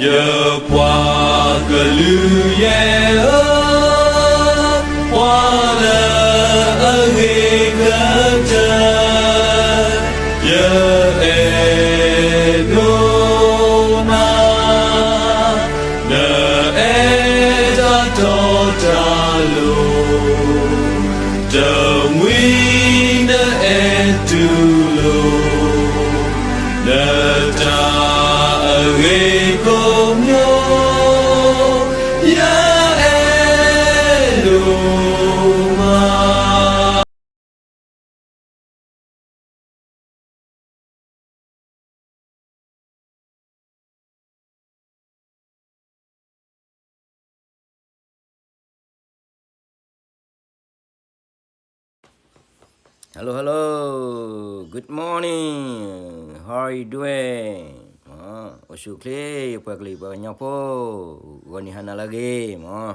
ယပှၤကလုာ်ယဲၢ်ဧၢ, ပှၤလၢအဂ့ၤကတၢၢ်, ယအဲၣ်ဒိးနၤ, နအဲၣ်တၢ်တီတၢ်လိၤ, တမှံၤနအဲၣ်တူၢ်လိာ် နတၢ်အဂ့ၤကိးမံၤ, ယအဲၣ်ဒိးမး. Hello, hello. Good morning. How are you doing? အိၣ်ဆူၣ်အိၣ်ချ့ ယပှၤကလုာ်ယပှၤကညီဖိ, ဂီၤနံၤဟါနၤလၢအဂ့ၤမး.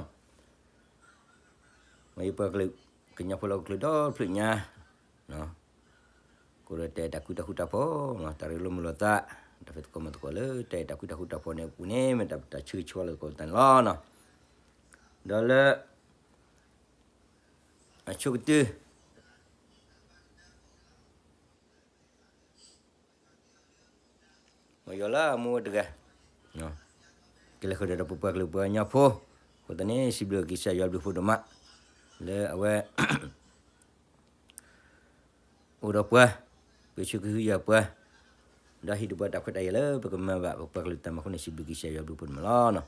မ့ၢ်ယပှၤကလုာ်ကညီဖိလၢဟီၣ်ခိၣ်ချၢဒီဖျၢၣ်ညါ, ကအိၣ်ဒီးတၢ်အဲၣ်တၢ်ကွံတၢ်ဃူတၢ်ဖိး, တၢ်ရ့လိာ်မုာ်လိာ်သး, တၢ်ဖံးသကိးမၤသကိးလၢတၢ်အဲၣ်တၢ်ကွံတၢ်ဃူတၢ်ဖိးန့ၣ်အပူၤန့ၣ် မ့ၢ်တၢ်ပတၢ်ဆၢဂ့ၤဆၢဝါလိာ်သကိးပသးန့ၣ်လီၤ. ဒီးလၢ အဆိကတၢၢ် မ်ယွၤလၢအမူဝဲတဂၤ, ကလဲၤဃုာ်ဒီးပပှၤကလုာ်ပှၤကညီဖိ, အဃိသတးန့ၣ် စံးဘျုးကစၢ်ယွၤဘျုးဖးဒိၣ်မး, လၢအဝဲ အိၣ်ဒီးပှၤ, ပဆိကဟုယၤပှၤ, ဒီးဟ့ၣ်ဒုးပှၤတၢ်ခွဲးတၢ်ယာ်လၢပကမၤဘၣ်ပပှၤကလုာ်တၢ်မၤအဃိန့ၣ် စံးဘျုးကစၢ်ယွၤဘျုးဖးဒိၣ်မးလီၤ.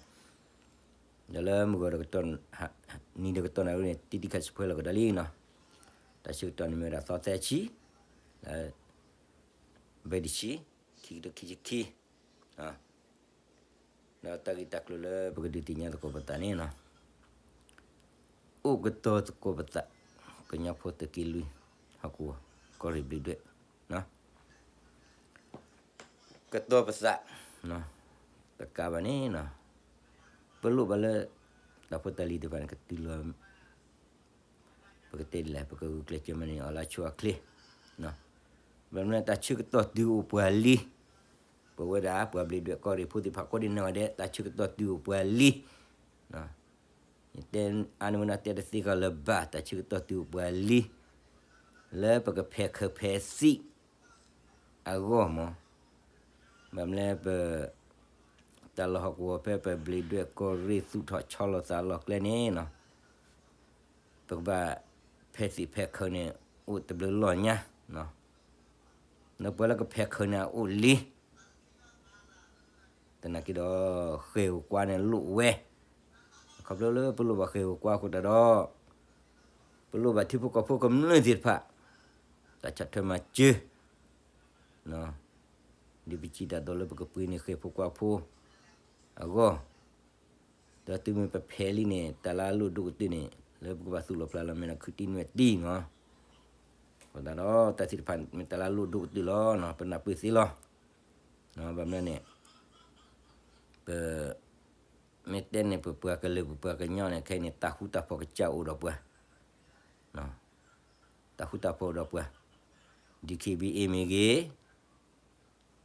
ဒီးလၢမုၢ်ဂီၤတကတီၢ်, နံၤတကတီၢ်န့ၣ်န့ၣ် တံတံခါဆံးဖိလီၤကဒီးလံနီၤ, တၢ်ဆၢကတီၢ်န့ၣ်မ့ၢ်ဝဲဒၣ်သီသၢဆံ, လၢ ဘၢၣ်တဆံ, ခံကထိခံဆံခံ, ဒီးတၢ်ဂ့ၢ်တၢ်ကျိၤလၢပကဒုးသ့ၣ်ညါသကိးပသးန့ၣ်နီၤ, အိၣ်ကတီၤသကိးပသး, ကညီဖိသုးက့လွံၢ်, ဟီၣ်ကဝီၤ, ကီၢ်ရ့ၣ်ဘျံးဒွဲၣ်, ကတီၤပသး, တကးဘၣ်န့ၣ်နီၤ, ပလိၣ်ဘၣ်လၢ တၢ်ဖိတၢ်လံၤသ့ၣ်တဖၣ်န့ၣ် ကတုၤလီၤ ပကတဲဒ်လဲၣ် ပကဂုာ်ကျဲးစၢးမၤန့ၢ်အီၤလၢအဆိအချ့, ဘၣ်မနုၤတၢ်ဆၢကတီၢ်တုၤအိၣ်ပှၤလံ, ပဝဲဒၣ်ပှၤဘျံးဒွဲၣ်ကီၢ်ရ့ၣ်ဖိသ့ၣ်တဖၣ်ကိးဒံနီၢ်ဂၤဒဲး တၢ်ဆၢကတီၢ်တုၤအိၣ်ပှၤလံ, ယတဲအါန့ၢ်ဝဲဒၣ်တဲတသ့ကီးလၢၤဘၣ် တၢ်ဆၢကတီၢ်တုၤအိၣ်ပှၤလံ, လၢပကဖဲးခၢးဖဲးသံး အဂီၢ်မး, ဘၣ်မနုၤလဲၣ်ပ တၢ်လီၢ်ဟီၣ်ကဝီၤဖဲပဘျံးဒွဲၣ်ကီၢ်ရ့ၣ်သူၣ်ထီၣ်ဆီလီၤသးလီၢ်ကျဲန့ၣ်နီၤ, ပကဘၣ်ဖဲးသံးဖဲးခၢးန့ၣ် အိၣ်တဘျုးလီၢ်ညါ, ဒီးပှၤလၢကဖဲးခၢးန့ၣ်အအိၣ်လံ သနာ်က့ဒီး ဃဲၤဧိၤကွၢ်န့ၣ်လိၣ်ဝဲ, ခီဖျိလၢပလိၣ်ဘၣ်ဃဲၤဧိၤကွၢ်အဃိသတးဒီး ပလိၣ်ဘၣ်ထံဖိကီၢ်ဖိကမျၢၢ်သ့ၣ်တဖၣ် တၢ်ဆီၣ်ထွဲမၤစၢၤ, ဒ်ပစံးတၢ်ဒီးလၢပကပှ့ၤန့ၢ်ဃဲၤဖိကွၢ်ဖိအဂီၢ်, ဒီးတုၤမ့ၢ်ပဖဲးလံန့ၣ် တၢ်လၢအလိၣ်ဒိၣ်ကတၢၢ်န့ၣ် လၢပကဘၣ်သူၣ်လီၤဖျးလီၤမ့ၢ်ဒီးခုးတံၢ်နွဲၣ်တံၢ်မး, အဃိသတးဒီးတၢ်သ့ၣ်တဖၣ်မ့ၢ်တၢ်လၢအလိၣ်ဒိၣ်ကတၢၢ်လီၤ ပနၢ်ပၢၢ်သ့လီၤ, ဘၣ်မနုၤန့ၣ် ပ မ့ၢ်တဲန့ၣ် ပပှၤကလုာ်ပပှၤကညီန့ၣ် ခဲအံၤန့ၣ် တၢ်ဃူတၢ်ဖိးကစၢ်အိၣ်ဒီးပှၤ, တၢ်ဃူတၢ်ဖိးအိၣ်ဒီးပှၤ, DKBA မ့ၢ်ဂ့ၤ,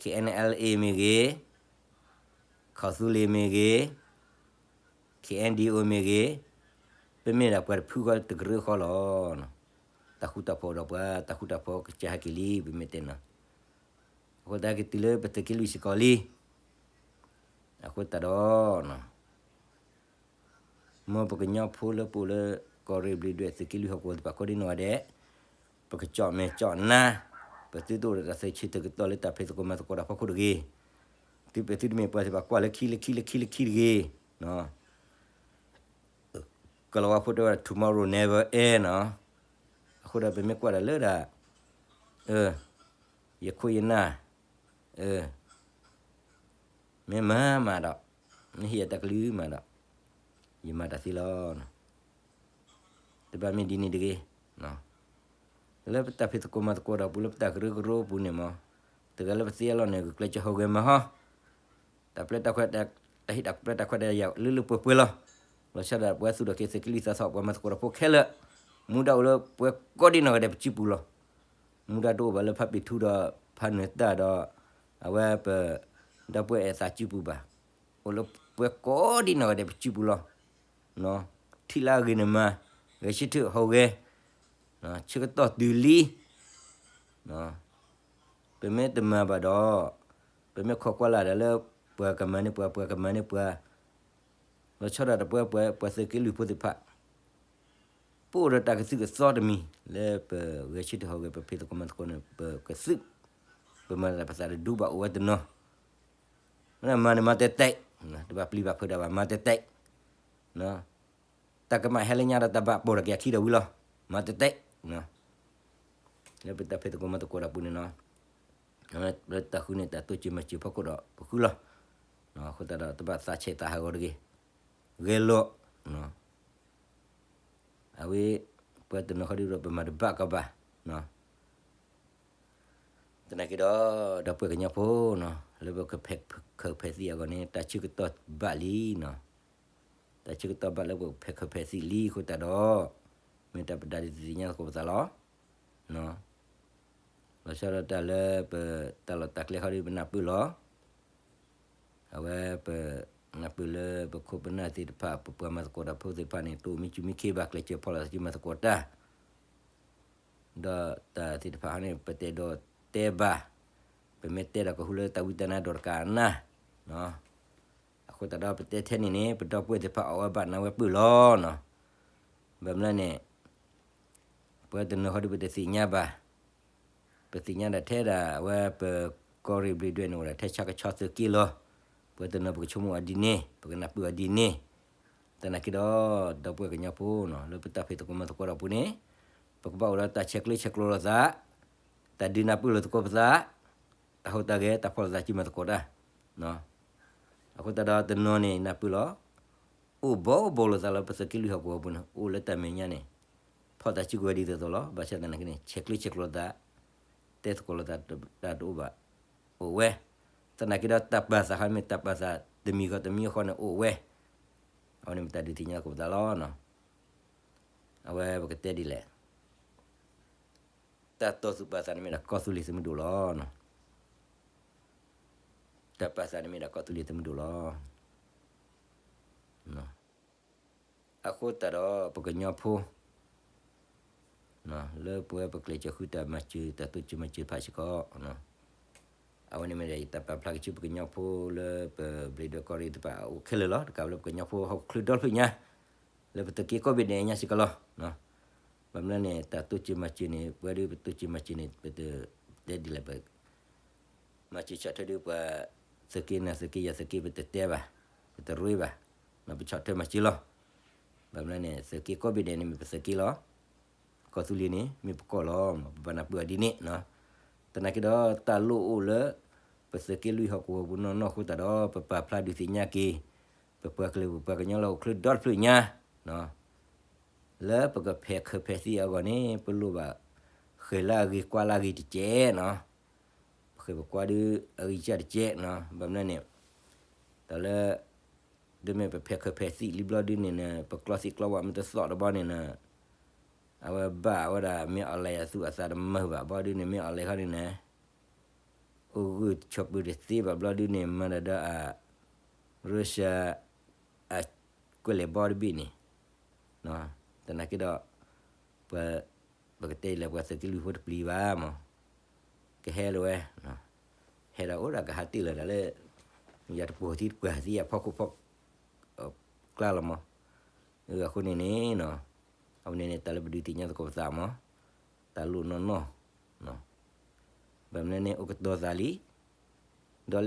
KNLA မ့ၢ်ဂ့ၤ, ခီၣ်သူလ့ၤမ့ၢ်ဂ့ၤ, KNDO မ့ၢ်ဂ့ၤ, ပမ့ၢ်ဒၣ်ပှၤတဖုဃီတကရၢဃီလီၤ, တၢ်ဃူတၢ်ဖိးအိၣ်ဒီးပှၤ တၢ်ဃူတၢ်ဖိးကစၢ်ဟဲက့ၤလံ ပမ့ၢ်တဲနီၤ, အဃိသတးက့ၤတုၤလၢပသုးက့လွံၢ်စ့ၢ်ကီးလံ အဃိသတးဒီး မ်ပကညီဖိလၢပအိၣ်လၢ ကီၢ်ရ့ၣ်ဘျံးဒွဲၣ်သုးက့လွံၢ်ဟီၣ်ကဝီၤသ့ၣ်တဖၣ်ကိးဒံနီၢ်ဂၤဒဲး, ပကကၠီၣ်မဲာ်ကၠီၣ်နါ, ပသုတအိၣ်ဒီးတၢ်သုးဆံးသုးကတီၢ်လၢတၢ်ဖံးသကိးမၤသကိးတၢ်ဖီခိၣ်တဂ့ၤ, သုပသုတမ့ၢ်ပှၤသ့ၣ်တဖၣ်ကွၢ်လၢခံလၢခံလၢခံလၢခံတဂ့ၤ, ကလီၤဝါဖိတဲဝဲဒၣ် tomorrow never end နီၤ, အဃိဒီးပမ့ၢ်ကွၢ်ဒၣ်လၢဒၣ် ယခိၣ်ယနၢ် မ့ၢ်မၤမးဒီး, မ့ၢ်ဟ့ၣ်ယၤတၢ်ကလုၢ်မးဒီး, ယမၤတၢ်သ့လီၤ. တဘၣ်မ့ၢ်ဒ်န့ၣ်တဂ့ၤ, လၢပတၢ်ဖံးသကိးမၤသကိးဒီးပူၤလၢပတၢ်ကရၢကရိပူၤန့ၣ်မး, တဂၤလၢပသ့အလီၢ်န့ၣ် ဂုာ်ကျဲးစၢးဟူးဂဲၤမၤဟီ, တၢ်ပျဲတၢ်ခွဲး တၢ်ဟ့ၣ်တၢ်ပျဲတၢ်ခွဲးတၢ်ယာ်လၢလၢပှဲၤပှဲၤလီၤ. လီၤဆီဒၣ်ပှၤသုးဒီးက့ၤသုးက့လွံၢ်သးထီၣ်ပှၤမၤသကိးတၢ်ဖိခဲလၢာ်, မူဒါအိၣ်လၢပှဲၤကိးဒံနီၢ်ဂၤဒဲးပစုပူၤလီၤ. မူဒါတအိၣ်ဘၣ်လၢဖါပ့ၤထူဒီး ဖါနၢၤတၢ်ဒီး အဝဲပ ဒီပုၢ်ဝဲၢ်အဲၣ်သးစုပူၤဘၣ်. အိၣ်လၢပှၤကိးဒံနီၢ်ဂၤဒဲးပစုပူၤလီၤ. ထံၣ်လၢအဂ့ၤန့ၣ်မၤ, ဂဲၤဆၢထၢၣ်ဟူးဂဲၤ, ဆၢကတီၢ်တုၤလံ. ပမ့ၢ်တမၤဘၣ်ဒီး, ပမ့ၢ်ခိးကွၢ်လၢ်ဒီးလၢ ပှၤကမၤန့ၢ်ပှၤ, ပှၤကမၤန့ၢ်ပှၤ, လီၤဆီဒၣ်တၢ်ပှၤ, ပှၤသုးက့လွံၢ်ဖိသ့ၣ်တဖၣ် ပအိၣ်ဒီးတၢ်ကသုၣ်ကသီတမံၤ လၢပဂဲၤဆၢထၢၣ်ဟူးဂဲၤ ပဖံးသကိးမၤသကိးန့ၣ် ပကသုး, ပမၤတၢ်ပသးတဒူဘၣ်အိၣ်ဝဲတနီၤ, မၤန့ၣ်မၤတဲတဲာ်, တဘၣ်ပျံၤဘၣ်ဖုးတၢ်ဘၣ် မၤတဲတဲာ်, တၢ်ကမၣ်ဟဲလၢညါဒီးတၢ်ဘၣ်ပိာ်ထီၣ်က့ၤအခံဒီးဝံၤလီၤ, မၤတဲတဲာ်, လၢပတၢ်ဖံးသကိးမၤသကိးတၢ်ပူၤန့ၣ်နီၤ, လၢတၢ်ဃုန့ၣ် တၢ်တိစၢၤမၤစၢၤဖီခိၣ်ဒီးပဃုလီၤ, အဃိသတးဒီးတဘၣ်သးဆဲးသးဟးဂီၤတဂ့ၤ, ဂဲၤလိာ် အဝဲ ပှၤတနီၤဃီဒုဒီးပမၤတဘၣ်ကီဘၣ်, သနာ်က့ဒီး ဒီပုၢ်ဝဲၢ်ကညီဖိနီၤ လၢပကဖဲးခုးဖဲးသံၣ်အဂီၢ်န့ၣ် တၢ်ဆၢကတီၢ်ဘၣ်လံနီၤ, တၢ်ဆၢကတီၢ်ဘၣ်လၢပကဖဲးခုးဖဲးသံၣ်လံအဃိသတးဒီး မ့ၢ်တၢ်ပဒုးသ့ၣ်ညါသကိးပသးလီၤ. လီၤဆီဒၣ်တၢ်လၢပတၢ်လီၢ်တၢ်ကျဲဃီဒီးပနၢ်ပၢၢ်လီၤ. အဝဲပနၢ်ပၢၢ်လၢပခိၣ်ပနၢ်သ့ၣ်တဖၣ် ပပှၤမၤသကိးတၢ်ဖိသ့ၣ်တဖၣ်န့ၣ် တအိၣ်မံစူၤမံခ့ဘၣ် ကျဲးစၢးဖီၣ်လိာ်သးစုမၤသကိးတၢ် ဒီးတၢ်သ့ၣ်တဖၣ်ဟီန့ၣ် ပတဲဒီးတဲဘၣ်, ပမ့ၢ်တဲဒီးကဟူလၢတၢ်ဝံတၢ်နါဒီးတကးနၢ်, အဃိသတးဒီးပတဲထဲန့ၣ်န့ၣ် ပဒီပုၢ်ဝဲၢ်သ့ၣ်တဖၣ်အီၣ်ဝဲဘၣ်နးဝဲပၢၢ်လီၤနီၤ. ဘၣ်မနုၤလဲၣ်န့ၣ် ပှၤတနီၤဃီဒီးပတသ့ၣ်ညါဘၣ်, ပသ့ၣ်ညါဒၣ်ထဲဒၣ် အဝဲပကီၢ်ရ့ၣ်ဘျ့းဒွဲၣ်န့ၣ်အိၣ်ဒၣ်ထဲဆၣ်ကဆီသုးက့လီၤ. ပှၤတနီၤပကဆိကမိၣ်အီၤဒ်န့ၣ် ပကနၢ်ပၢၢ်အီၤဒ်န့ၣ်, သနာ်က့ဒီး ဒီပုၢ်ဝဲၢ်ကညီဖိနီၤ လၢပတၢ်ဖံးသကိးမၤသကိးတၢ်ပူၤန့ၣ် ပကဘၣ်အိၣ်ဒီးတၢ်ဆဲးကျၢဆဲးကျိးလိာ်သး, တၢ်ဒုးနၢ်ပၢၢ်လိာ်သကိးပသး, တၢ်ဟူးတၢ်ဂဲၤ တၢ်ဖီၣ်လိာ်သးစုမၤသကိးတၢ် အဃိသတးဒီးတနီၤန့ၣ်နၢ်ပၢၢ်လီၤ, အိၣ်ဘီဘီလိာ်သးလၢပသုးက့လွံၢ်ဟီၣ်ကဝီၤပူၤန့ၣ် အိၣ်လၢတၢ်မဲာ်ညါန့ၣ် ဖီၣ်သးစုကဝဲၤဒ်သိးသိးလီၤ. ဘၣ်ဆၣ်သနာ်က့န့ၣ် ဆဲးကျၢဆဲးကျိးလိာ်သး, တဲသကိးလိာ်သးတၢ်တအိၣ်ဘၣ်, အိၣ်ဝဲ, သနာ်က့ဒီးတၢ်ပာ်သးခါမ့ၢ်တၢ်ပာ်သးတမံၤဃီတမံၤဃီန့ၣ်အိၣ်ဝဲ, အဝဲန့ၣ်မ့ၢ်တၢ်ဒုးသ့ၣ်ညါသကိးပသးလီၤ. အဝဲပကတဲဒ်လဲၣ် တၢ်တီၢ်သူၣ်ပာ်သးန့ၣ်မ့ၢ်ဒၣ်ကီၢ်သူလ့ၤသုးမုၢ်ဒိၣ်လီၤ. တၢ်ပာ်သးန့ၣ်မ့ၢ်ဒၣ်ကီၢ်သူလ့ၤသုးမုၢ်ဒိၣ်လီၤ. အဃိသတးဒီးပကညီဖိ လၢပဝဲပကျဲးစၢးဃုတၢ်မၤစၢၤ တၢ်တိစၢၤမၤစၢၤတဖၣ်စ့ၢ်ကီး အဝဲန့ၣ်မ့ၢ်ဒၣ်ယတၢ်ပာ်ဖျါက့ၤဆူပကညီဖိလၢပဘျ့းဒွဲၣ်ကီၢ်ရ့ၣ်တဖၣ်အအိၣ်ခဲလၢာ်လီၤ. တကးဘၣ်လၢပကညီဖိဟီၣ်ခိၣ်ချၢဒီတဖျၢၣ်ညါ လၢပသုးက့ကိးဘ့ၣ်ဒဲးညါစ့ၢ်ကီးလီၤ. ဘၣ်မနုၤလဲၣ်န့ၣ် တၢ်တိစၢၤမၤစၢၤန့ၣ် ပဝဲဒၣ်ပတိစၢၤမၤစၢၤန့ၣ် ပတတဲဒ်လဲၣ် ပမၤစၢၤဆီၣ်ထွဲဒ်ပှၤသုးက့နၤသုးက့ယၤသုးက့ ပတတဲဘၣ်, ပတရ့ဘၣ်, ပဆီၣ်ထွဲမၤစၢၤလီၤ. ဘၣ်မနုၤလဲၣ်န့ၣ် သုးက့ကိးဘ့ၣ်ဒဲးန့ၣ်မ့ၢ်ပသုးက့လီၤ. ကီၢ်သူလ့ၤန့ၣ် မ့ၢ်ပကီၢ်လီၤ. ပဘၣ်နၢ်ပၢၢ်အီၤဒ်န့ၣ် သနာ်က့ဒီးတၢ်လိၣ်အိၣ်လၢ ပသုးက့လွံၢ်ဟီၣ်ကဝီၤပူၤနီၢ်နီၢ်အဃိသတးဒီး ပပာ်ဖျါဒုးသ့ၣ်ညါက့ၤ ပပှၤကလုာ်ပပှၤကညီလၢဟီၣ်ခိၣ်ချၢဒီတဖျၢၣ်ညါ လၢပကဖဲးခုးဖဲးသံၣ်အဂီၢ်န့ၣ် ပလိၣ်ဘၣ် ဃဲၤလၢအဂ့ၤကွၢ်လၢအဂ့ၤတကဲးနီၤ, ပဃဲၤပကွၢ်ဒုးအဂ့ၤကစၢ်တကဲးနီၤ, ဘၣ်မနုၤန့ၣ် တၢ်လၢ ဒ်မ့ၢ်ပဖဲးခုးဖဲးသံၣ်လံဘျီဒုန့ၣ် ပကျီသံၣ်ကျီဝၣ်မ့ၢ်တသီၣ်တဘျီန့ၣ် အဝဲဘၣ်ဝဲဒၣ်မ့ၢ်အီၣ်လဲၣ်အသူၣ်အသးတမုာ်ဘၣ် ဘျီဒုန့ၣ် မ့ၢ်အီၣ်လဲၣ်ခီန့ၣ်န့ၣ် အိၣ်ဂုာ်ဆိးပၢၤတသ့ဘၣ်ဘျီဒုန့ၣ် မၤတၢ်ဒီးအ Russia အကွဲးလဲၣ်ဘီတဘ့ၣ်န့ၣ်, သနာ်က့ဒီး ပ ပကတဲလဲၣ်ပှၤသုးက့လွံၢ်ဖိတပျံၤဘၣ်မး, ကဟဲလၢၤဝဲ, ဟဲဒီးအိၣ်ဒီးကဟးတ့ၢ်လၢၤဒၣ်လၢ ယၤတပှီၤထံတပှီၤသံအဖီခိၣ်ဖီ ကျါလီၤမး, အဃိန့ၣ်န့ၣ် အဝဲန့ၣ်န့ၣ် တၢ်လၢပဒုးသ့ၣ်ညါသကိးပသးမး, တၢ်လိၣ်နီၢ်နီၢ် ဘၣ်မနုၤန့ၣ် အိၣ်ကတီၤသးလံ, ဒီး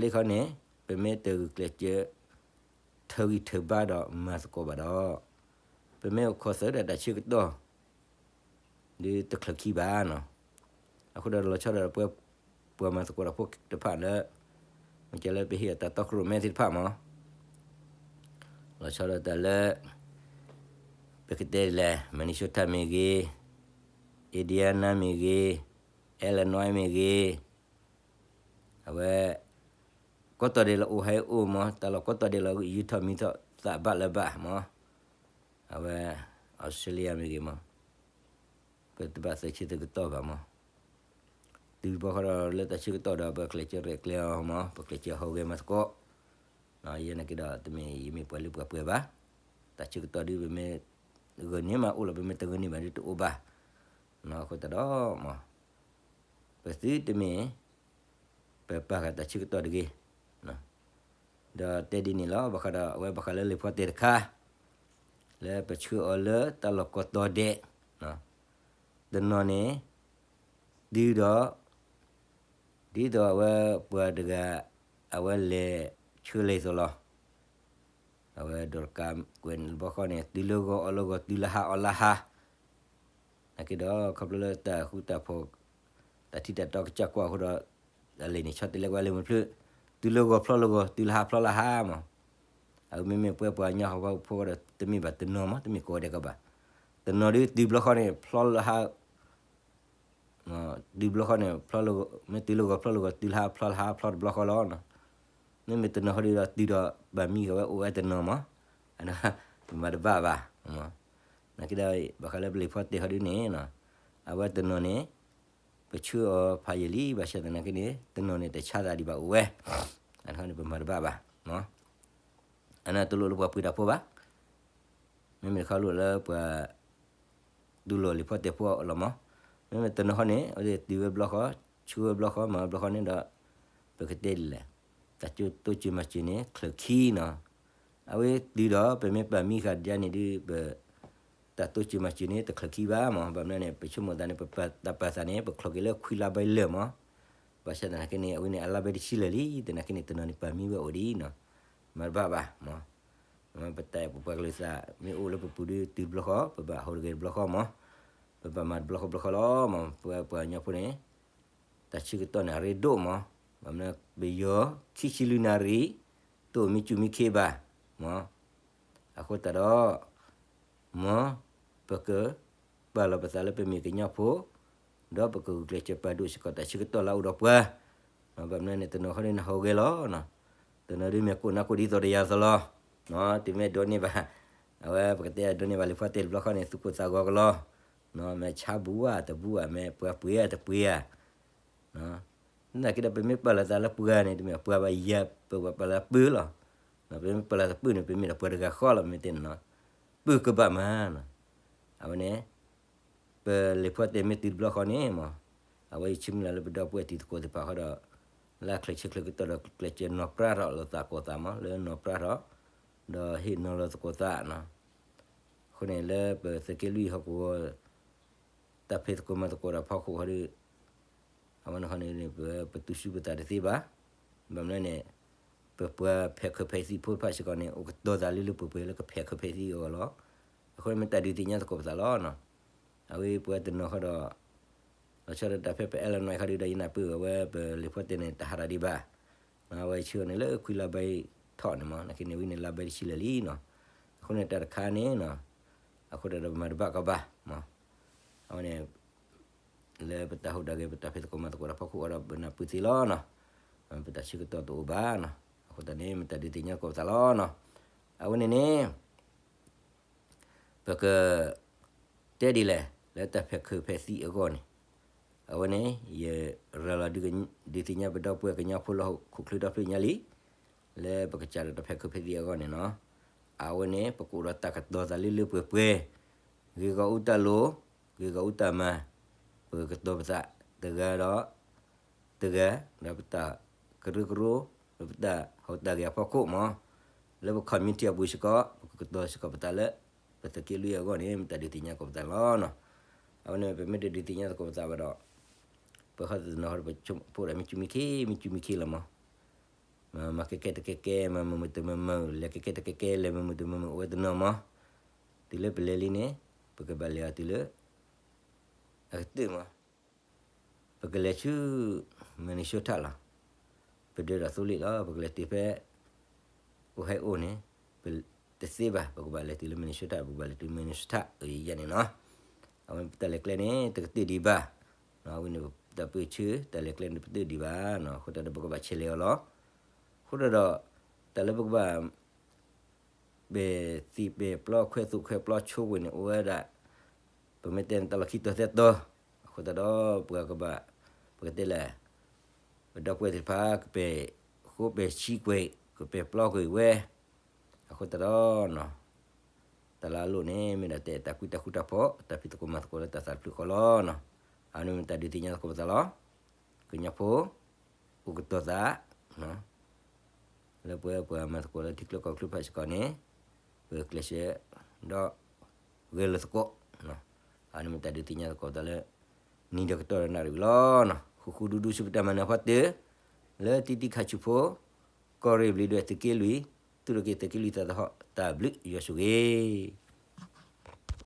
လၢခီန့ၣ် ပမ့ၢ်တဂုာ်ကျဲးစၢး ထၢဂံၢ်ထၢဘါဒီးမၤသကိးဘၣ်ဒီး ပမ့ၢ်အိၣ်ခိးသၢဒီးတၢ်ဆၢကတီၢ် ဒ်တချုးခံဘၣ်နီၤ, အဃိဒီးလီၤဆီဒၣ်ပှၤ ပှၤမၤသကိးတၢ်ဖိတဖၣ်လၢ မ့ၢ်ကဲလၢပဟ့ၣ်အတၢ်တီခိၣ်ရိၣ်မဲသ့ၣ်တဖၣ်မး လီၤဆီဒၣ်တၢ်လၢ ပကတဲလဲၣ် Minnesota မ့ၢ်ဂ့ၤ, Indiana မ့ၢ်ဂ့ၤ, Illinois မ့ၢ်ဂ့ၤ, အဝဲ ကိးတီၤဒဲးလၢ Ohio မး, တၢ်လီၢ်ကိးတီၤဒဲးလၢ ယူၤထီၣ်မံထီၣ်သးဘၣ်လၢၤဘၣ်မး, အဝဲ Australia မ့ၢ်ဂ့ၤမး, ပတဘၣ်သးဆၢသုးကတီၢ်ဘၣ်မး, တုၤဘီဃီဒီးလၢတၢ်ဆၢကတီၢ်ဒီး ပကျဲးစၢးရဲၣ်ကျဲၤအီၤမး, ပကျဲးစၢးဟူးဂဲၤမၤသကိး ယဲနာ်က့ဒီး တမ့ၢ်ယမ့ၢ်ပှၤလၢပှၤပှဲၤဘၣ်, တၢ်ဆၢကတီၢ်ဒုး ပမ့ၢ်ဂၢၢ်န့ၢ်မးအိၣ်လီၤ, ပမ့ၢ်တဂၢၢ်န့ၢ်ဘၣ်ဒုးတအိၣ်ဘၣ်. အဃိသတးဒီး ပသုတမ့ၢ် ပပာ်ဃာ်တၢ်ဆၢကတီၢ်တဂ့ၤ. ဒီးတဲဒ်န့ၣ်လီၤ, ဘၣ်ဃးဒီးအဝဲဘၣ်ဃးလၢလံာ်ဖီတဲာ်တခါ လၢပဆှၢအီၤလၢတၢ်လီၢ်ကိးတီၤဒဲး, တနီၤန့ၣ် တုၤဒီး ဒ်သိးအဝဲပှၤတဂၤ အဝဲလဲၤဆှၢလဲၤသိးလီၤ. အဝဲဒိးတကးကွဲးန့ၣ်တဘျီဃီန့ၣ် တုၤလၢဂီၤအီၣ်လၢဂီၤ တုၤလၢဟါအီၣ်လၢဟါ နာ်က့ဒီး ခီဖျိလၢတၢ်ဃူတၢ်ဖိး တၢ်ထံၣ်တၢ်တီကစၢ်ကွၢ်အဃိဒီး အလဲၤန့ၣ်ဆီတလဲကွၢ်လၢမုၢ်ဖျၢၣ်, တုၤလၢဂီၤဖျီလၢဂီၤ တုၤလၢဟါဖျီလၢဟါမး. အဝဲမ့မ့ၢ်ပှဲၤပှၤကညီဟီၣ်ဖိဒီး တမ့ၢ်ဘၣ်တနီၤမး တမ့ၢ်ကိးဂၤဒဲးကဘၣ်. တနီၤဒုးတုၤဘျီဃီန့ၣ် ဖျီလၢဟါ တုၤဘျီဃီန့ၣ် ဖျီလၢဂီၤ မ့ၢ်တုၤလၢဂီၤဖျီလၢဂီၤ တုၤလၢဟါဖျီလၢဟါဖျီတဘျီဃီလီၤ. မ့မ့ၢ်တနီၤဃီဒုးဒီးတုၤဒီး ပာ်မံဃာ်ဝဲအိၣ်ဝဲတနီၤမး, ပမၤတဘၣ်ဘၣ်. နာ်က့ဒီး ဘၣ်ဃးလၢပလံာ်ဖီတဲာ်ဃီဒုးန့ၣ် အဝဲတနီၤန့ၣ် ပဆှၢအီၤဖးယံာ်လံ ဘၣ်ဆၣ်သနာ်က့န့ၣ် တနီၤန့ၣ်တဆါသးဒံးဘၣ်အိၣ်ဝဲ, အန့ၣ်ပမၤတဘၣ်ဘၣ်. အန့ၣ်တလိၣ်လၢပှၤပှ့ၤတၢ်ဖိဘၣ်. မ့မ့ၢ်တခါလိၣ်လၢပှၤ တူၢ်လိာ်လံာ်ဖီတဲာ်ဖိအလီၢ်မး. မ့မ့ၢ်တနီၤဃီန့ၣ် အဝဲသ့ၣ်တုၤဝဲဘျီဃီ, ဆှၢဝဲဘျီဃီ, မၤဝဲဘျီဃီန့ၣ်ဒီး ပကတဲဒ်လဲၣ်, တၢ်တိစၢၤမၤစၢၤန့ၣ် ချၢးခံနီၤ. အဝဲတုၤဒီး ပမ့ၢ်ပာ်မံဃာ်ဒ်န့ၣ်ဒုး ပ တၢ်တိစၢၤမၤစၢၤန့ၣ် တချၢးခံဘၣ်မး. ဘၣ်မနုၤန့ၣ် ပဆိကမိၣ်သးန့ၣ် ပတၢ်ပာ်သးန့ၣ် ပချိးက့ၤလၢခွံလါဘဲလၢာ်မး. ဘၣ်ဆၣ်သနာ်က့န့ၣ် အဝဲန့ၣ်အလါဘဲတဆံလၢာ်လံ, သနာ်က့န့ၣ် တနီၤန့ၣ်ပာ်မံဝဲအိၣ်ဒ်နီၤ, မၤတဘၣ်ဘၣ်မး. ပတၢ်ပပှၤကလုာ်သး မ့ၢ်အိၣ်လၢပပူၤဒုးတုၤတဘျီဃီ ပဘၣ်ဟူးတဂဲၤတဘျီဃီမး, ပဘၣ်မၤတဘျီဃီဘျီဃီလီၤမး. ပပှၤကညီဖိန့ၣ် တၢ်ဆၢကတီၢ်န့ၣ် အရ့ဒိၣ်မး, ဘၣ်မနုၤ ပယီၤ ခံဆံလွံၢ်နၣ်ရံၣ် တအိၣ်မံစူၢ်မံခ့ဘၣ်မး. အဃိသတးဒီး မ်ပကပာ်လီၤပသးလၢပမ့ၢ်ကညီဖိ, ဒီးပကဂုာ်ကျဲးစၢးပာ်ဒိၣ်စ့ၢ်ကီးတၢ်ဆၢကတီၢ်လၢအအိၣ်ဒီးပှၤ, ဘၣ်မနုၤန့ၣ် တနီၤဃီဒုးနၢ်ဟူဂဲၤလီၤ, တနီၤဒုးမ့ၢ်ကိးနၢ်ကိးဒ်သိးဒီးယၤအသိးလီၤ, တုၤမ့ၢ်ဒိးန့ၢ်ဘၣ်, အဝဲပကတဲဒိးန့ၢ်ဘၣ် လံာ်ဖီတဲာ်တဘျီဃီန့ၣ် သူၣ်ကိၢ်သးဂီၤကလီ, မ့ၢ်ဆါဘူးဧါတဘူးဧါ မ့ၢ်ပှၤပှ့ၤဧါတပှ့ၤဧါ သနာ်က့ဒီး ပမ့ၢ်ပာ်လီၤသးလၢပှၤန့ၣ် တမ့ၢ်ပှၤဘၣ်ယၤ ပဘၣ်ပာ်လီၤပၢလီၤ, ပမ့ၢ်ပာ်လီၤသးပၢန့ၣ် ပမ့ၢ်ဒီးပှၤတဂၤဃီလီၤ မ့ၢ်တဲန့ၣ်နီၤ, ပၢကဘၣ်မးနီၤ. အဝဲန့ၣ် ပလံာ်ဖီတဲာ်မ့ၢ်တုၤတဘျီဃီန့ၣ်မး, အဝဲယဆၢမုၢ်လၢ်လၢပဒီပုၢ်ဝဲၢ်တံၤသကိးသ့ၣ်တဖၣ်ဃီဒီး လၢအချၢးဆၢချၢကတီၢ်ဒီး ကျဲးစၢးနီၤပြးထီၣ်လိာ်သးကိးသးမး လၢနီၤပြးထီၣ်, ဒီးဟ့ၣ်နီၤလီၤသကိးသးနီၤ. အဃိန့ၣ် လၢပသုးက့လွံၢ်ဟီၣ်ကဝီၤ တၢ်ဖံးသကိးမၤသကိးတၢ်ဖီခိၣ်ဃီဒီး အဝဲန့ၣ်ဃီန့ၣ် ပ ပသူၣ်ဆူၣ်ပသးတသ့ဘၣ်. ဘၣ်မနုၤန့ၣ် ပပှၤဖဲးခုးဖဲးသံးဖိတဖၣ်စ့ၢ်ကီးန့ၣ် အိၣ်ကတီၤသးလၢလၢပှဲၤပှဲၤလၢကဖဲးခုးဖဲးသံးအဂီၢ်လီၤ. အဃိန့ၣ် မ့ၢ်တၢ်ဒုးသ့ၣ်ညါသကိးပသးလီၤနီၤ. အဝဲပှၤတနီၤဃီဒီး လီၤဆီဒၣ်တၢ်ဖဲပအဲၣ်လီၤနွဲၣ်ခီဒီး ဒီးယနၢ်ပၢၢ်ဝဲ ပလံာ်ဖီတဲာ်န့ၣ် တဟးထီၣ်ဒံးဘၣ်. အဝဲဆှၢန့ၣ်လၢခွံလါဘဲထီၣ်န့ၣ်မး နာ်က့န့ၣ် ဝံၤန့ၣ်လါဘဲတဆံလၢာ်လံနီၤ. အဃိန့ၣ်တၢ်တခါန့ၣ်နီၤ အဃိဒီးပမၤတဘၣ်ကီဘၣ်မး. အဝဲန့ၣ် လၢပတၢ်ဟူးတၢ်ဂဲၤ ပတၢ်ဖံးသကိးမၤသကိးတၢ်ဖီခိၣ်အီၤဒီး ပနၢ်ပၢၢ်သ့လီၤနီၤ. ပတၢ်ဆၢကတီၢ်တအိၣ်ဘၣ်နီၤ. အဃိသတးန့ၣ် မ့ၢ်တၢ်ဒုးသ့ၣ်ညါသကိးပသးလီၤနီၤ. အဝဲန့ၣ်န့ၣ် ပက တဲဒ်လဲၣ် လၢတၢ်ဖဲးခုးဖဲးသံးအဂီၢ်န့ၣ်, အဝဲန့ၣ် ယရၤလီၤဒုးသ့ၣ်ညါပဒီပုၢ်ဝဲၢ်ကညီဖိလၢဟီၣ်ခိၣ်ချၢဒီဖျၢၣ်ညါလံ, လၢပကစၢ်ဒီးတၢ်ဖဲးခုးဖဲးသံးအဂီၢ်န့ၣ်နီၤ. အဝဲန့ၣ် ပကအိၣ်ဒီးတၢ်ကတီၤသးလၢလၢပှဲၤပှဲၤ, ဂ့ၤဂီၢ်အူတၢ်လိၤ, ဂ့ၤဂီၢ်အူတၢ်မၤ, ပကကတီၤပသးတဂၤဒီး တဂၤ, ဒီးပတၢ်ကရၢကရိ, ဒီးပတၢ်ဟူးတၢ်ဂဲၤအဖီခိၣ်မး, လၢပ community အပူၤစ့ၢ်ကီး ပကကတီၤစ့ၢ်ကီးပသးလၢ ပသုးက့လွံၢ်အဂီၢ်န့ၣ် မ့ၢ်တၢ်ဒုးသ့ၣ်ညါသကိးပသးလီၤနီၤ. အဝဲန့ၣ် ပမ့ၢ်တဒုးသ့ၣ်ညါသကိးပသးဘၣ်ဒီး ပှၤဃီသ့ၣ်တနီၤဃီဒီး ပဆိကမိၣ်ဒီး မ့ၢ်ကူမံခ့ မ့ၢ်ကူမံခ့လီၤမး. မၤကဲကဲတကဲကဲ မၤမုာ်မုာ်တမုာ်မုာ် လဲၤကဲကဲတကဲကဲ လဲၤမုာ်မုာ်တမုာ်မုာ် အိၣ်ဝဲတနီၤမး. တုၤလၢပလဲၤလံန့ၣ် ပကဘၣ်လဲၤအီၤတုၤလၢ အကတၢၢ်မး ပကလဲၤဆူ Minnesota လီၤ. ပဒၢးဒီးသိလ့ၣ်လီၤ. ပကလဲၤတုၤဖဲ Ohio န့ၣ် ပတသ့ဘၣ်. ပကဘၣ်လဲၤတုၤလၢ Minnesota, ပကဘၣ်လဲၤတုၤ Minnesota အံၤယဲန့ၣ်နီၤ. အဝဲပတၢ်လဲၤကျဲန့ၣ် တကတၢၢ်ဒံးဘၣ်. အဝဲန့ၣ် တၢ်ပၢၢ်ဆၢ တၢ်လဲၤကျဲန့ၣ် တကတၢၢ်ဒံးဘၣ်နီၤ. အဃိသတးဒီး ပကဘၣ်ဆဲးလဲၤအီၤလီၤ. အဃိသတးဒီး တၢ်လၢပကဘၣ် ပဲာ်သံးပဲာ်ပျီခွဲးသူးခွဲးပျီဆိဝဲန့ၣ် အိၣ်ဝဲဒၣ် ပမ့ၢ်တဲန့ၣ် တၢ်လီၢ်ခံတီၤသၢတီၤ, အဃိသတးဒီး ပှၤကဘၣ် ပကတဲလဲၣ်, ပဒီပုၢ်ဝဲၢ်သ့ၣ်တဖၣ် ကပဲာ်ဃိပဲာ်ဆံးကွဲး ပပဲာ်ပျီကွံာ်ဝဲ, အဃိသတးဒီး တၢ်လၢအလိၣ်န့ၣ် မ့ၢ်ဒၣ်တၢ်အဲၣ်တၢ်ကွံတၢ်ဃူတၢ်ဖိး တၢ်ဖံးသကိးမၤသကိးလၢတၢ်သးတဖျၢၣ်ဃီလီၤ. အဝဲန့ၣ်မ့ၢ်တၢ်ဒုးသ့ၣ်ညါသကိးပသးလီၤ. ကညီဖိ အိၣ်ကတီၤသး လၢပဝဲပှၤမၤသကိးလၢထံချၢကီၢ်ချၢဖဲစ့ၢ်ကီးန့ၣ် ပကျဲးစၢး ဒီး ဂဲၤလိာ်သကိး, အန့ၣ်မ့ၢ်တၢ်ဒုးသ့ၣ်ညါသကိးပသးလၢ နံၤဒီးကတီၢ်ဒီးနၣ်ရံၣ်ဝံၤလီၤ. ဃူဃူဒူဒူဆူပတၢ်မၤနၢၤဖီတၢၢ် လၢတံတံခါဆူၣ်ဖိ ကီၢ်ရ့ၣ်ဘျံးဒွဲၣ်သုးက့လွံၢ် သူၣ်ထီၣ်က့ၤသုးက့လွံၢ်သးသဟီၣ် တၢ်ဘျုးယွၤဆိၣ်ဂ့ၤ